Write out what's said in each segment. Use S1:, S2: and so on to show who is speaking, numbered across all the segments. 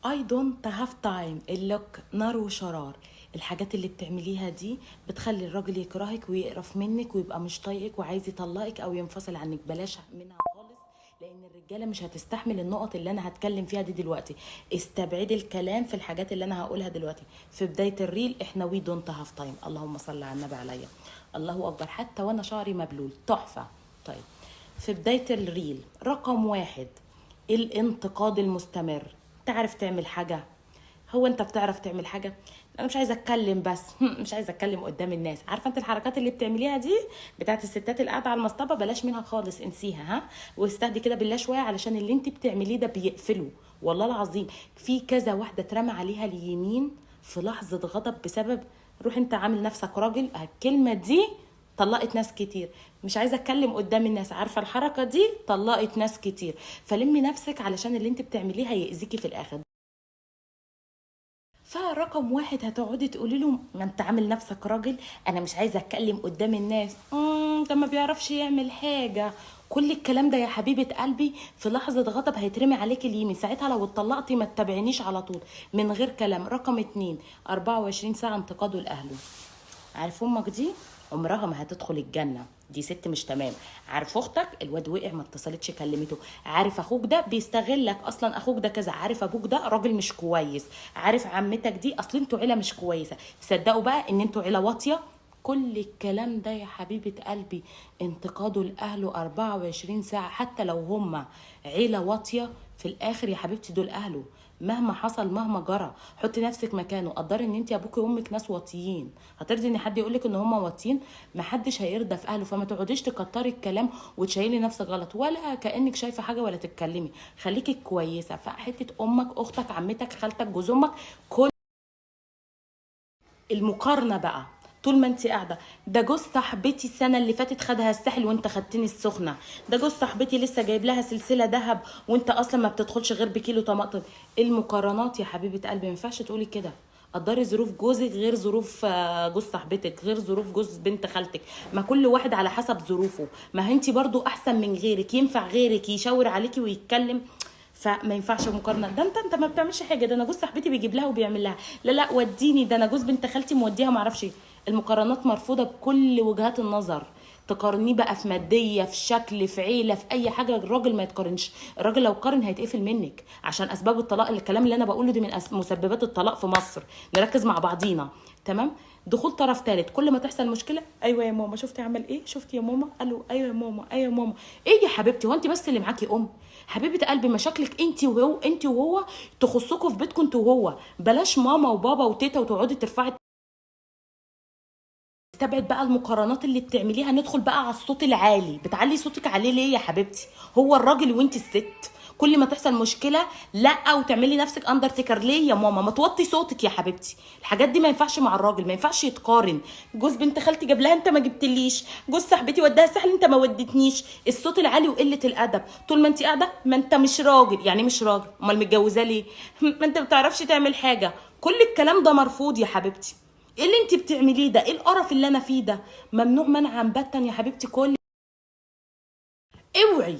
S1: I don't have time. ال look نار وشرار. الحاجات اللي بتعمليها دي بتخلي الراجل يكرهك ويقرف منك ويبقى مش طايقك وعايز يطلقك او ينفصل عنك. بلاش منها خالص، لان الرجالة مش هتستحمل النقط اللي انا هتكلم فيها دي دلوقتي. استبعدي الكلام في الحاجات اللي انا هقولها دلوقتي في بداية ال reel. احنا we don't have time. اللهم صل على النبي عليا، الله اكبر، حتى وانا شعري مبلول تحفه. طيب، في بداية ال reel رقم 1، الانتقاد المستمر. تعرف تعمل حاجه؟ هو انت بتعرف تعمل حاجه؟ انا مش عايزه اتكلم، بس مش عايزه اتكلم قدام الناس. عارفه انت الحركات اللي بتعمليها دي بتاعت الستات اللي قاعدة على المصطبه؟ بلاش منها خالص، انسيها ها، واستهدي كده بالله شويه، علشان اللي انت بتعمليه ده بيقفله. والله العظيم في كذا واحدة اترمى عليها اليمين في لحظة غضب بسبب روح انت عامل نفسك راجل. الكلمة دي طلقت ناس كتير. مش عايزه اتكلم قدام الناس، عارفه الحركة دي طلقت ناس كتير. فلمي نفسك علشان اللي انت بتعمليه هيأذيكي في الاخر. فرقم 1، هتقعدي تقولي له ما انت عامل نفسك راجل، انا مش عايزه اتكلم قدام الناس، ده ما بيعرفش يعمل حاجه. كل الكلام ده يا حبيبه قلبي في لحظة غضب هيترمي عليك اليمين. ساعتها لو اتطلقتي ما تتابعنيش على طول من غير كلام. رقم 2، 24 ساعة انتقاده لاهله. عارف امك دي عمرها ما هتدخل الجنه، دي ست مش تمام. عارف اختك الواد وقع ما اتصلتش كلمته. عارف اخوك ده بيستغلك اصلا، اخوك ده كذا. عارف ابوك ده راجل مش كويس. عارف عمتك دي اصل انتوا عيله مش كويسه، صدقوا بقى ان انتوا عيله واطية. كل الكلام ده يا حبيبة قلبي انتقاده لأهله 24 ساعة، حتى لو هما عيلة واطية في الآخر يا حبيبتي دول أهله، مهما حصل مهما جرى. حطي نفسك مكانه، قدري ان انت ابوكي وامك ناس واطيين، هترضي ان حد يقولك ان هما واطيين؟ محدش هيرضى في اهله. فما تقعديش تكتري الكلام وتشيلي نفسك غلط ولا كانك شايفه حاجة ولا تتكلمي، خليكي كويسة. فحته امك، اختك، عمتك، خالتك، جوز امك، كل المقارنة بقى طول ما انت قاعده. ده جوز صاحبتي السنة اللي فاتت خدها الساحل وانت خدتني السخنه. ده جوز صاحبتي لسه جايب لها سلسلة ذهب وانت اصلا ما بتدخلش غير بكيلو طماطم. المقارنات يا حبيبه قلبي ما ينفعش تقولي كده. قدري ظروف جوزك غير ظروف جوز صاحبتك، غير ظروف جوز بنت خالتك. ما كل واحد على حسب ظروفه. ما انت برضو احسن من غيرك، ينفع غيرك يشاور عليكي ويتكلم؟ فما ينفعش مقارنة. ده انت ما بتعملش حاجه، ده انا جوز صاحبتي بيجيب لها وبيعمل لها، لا لا وديني، ده انا جوز بنت خالتي موديها ما اعرفش ايه. المقارنات مرفوضة بكل وجهات النظر. تقارنيه بقى في ماديه، في شكل، في عيله، في اي حاجه، الراجل ما يتقارنش. الراجل لو قارن هيتقفل منك، عشان اسباب الطلاق الكلام اللي انا بقوله دي من مسببات الطلاق في مصر. نركز مع بعضينا، تمام؟ دخول طرف ثالث، كل ما تحصل مشكلة ايوه يا ماما شفتي عمل ايه، شفتي يا ماما، قالوا ايوه يا ماما، ايوه يا ماما. ايه يا حبيبتي، هو انت بس اللي معاكي ام؟ حبيبه قلبي مشاكلك انت وهو، انت وهو تخصكوا في بيتكم انت وهو، بلاش ماما وبابا وتيتا وتقعدي ترفعي. استبعد بقى المقارنات اللي بتعمليها. ندخل بقى على الصوت العالي. بتعلي صوتك عليه ليه يا حبيبتي؟ هو الراجل وانت الست. كل ما تحصل مشكلة لا وتعملي نفسك اندرتيكر، ليه يا ماما؟ ما توطي صوتك يا حبيبتي. الحاجات دي ما ينفعش مع الراجل، ما ينفعش يتقارن. جوز بنت خالتي جاب لها انت ما جبتليش، جوز صاحبتي وداها الساحل انت ما ودتنيش. الصوت العالي وقلة الادب طول ما انت قاعده. ما انت مش راجل، يعني مش راجل، امال متجوزاه ليه؟ ما انت ما بتعرفش تعمل حاجه. كل الكلام ده مرفوض يا حبيبتي. ايه اللي انت بتعمليه ده؟ ايه القرف اللي انا فيه ده؟ ممنوع منعا باتا يا حبيبتي. كل اوعي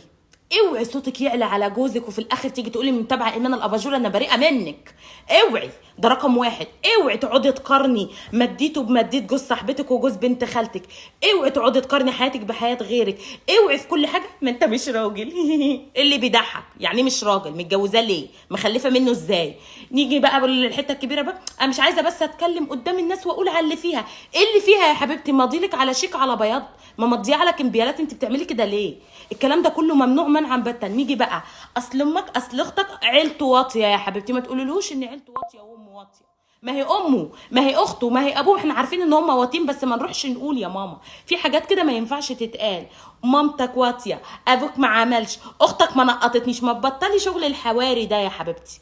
S1: اوعي صوتك يعلى على جوزك وفي الاخر تيجي تقولي من تبع ايمان الاباجوره انا بريئة منك. اوعي، ده رقم 1. اوعي تقعدي تقارني ماديته بماديه جوز صاحبتك وجوز بنت خالتك. اوعي تقعدي تقارني حياتك بحياة غيرك. اوعي في كل حاجة ما انت مش راجل. اللي بيضحك يعني مش راجل، متجوزاه ليه؟ مخلفه منه ازاي؟ نيجي بقى للحتة الكبيرة بقى. انا مش عايزه بس اتكلم قدام الناس واقول على اللي فيها. ايه اللي فيها يا حبيبتي؟ ماضيلك على شيك على بياض، ما مضيع على كمبيالات، انت بتعملي كده ليه؟ الكلام ده كله ممنوع منعا باتا. نيجي بقى اصل امك، اصل اختك، عيلته واطية يا حبيبتي. ما تقولولوش ان عيلته واطية وامه واطية، ما هي امه، ما هي اخته، ما هي ابوه، احنا عارفين ان هم واطيين، بس ما نروحش نقول يا ماما. في حاجات كده ما ينفعش تتقال. مامتك واطية، ابوك ما عملش، اختك ما نقطتنيش، ما تبطلي شغل الحواري ده يا حبيبتي.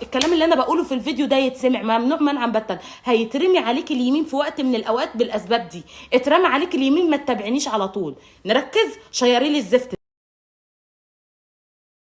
S1: الكلام اللي انا بقوله في الفيديو ده يتسمع، ممنوع منعا باتا. هيترمي عليك اليمين في وقت من الاوقات بالاسباب دي. اترمى عليك اليمين ما تتابعنيش على طول. نركز، شيري لي الزفت.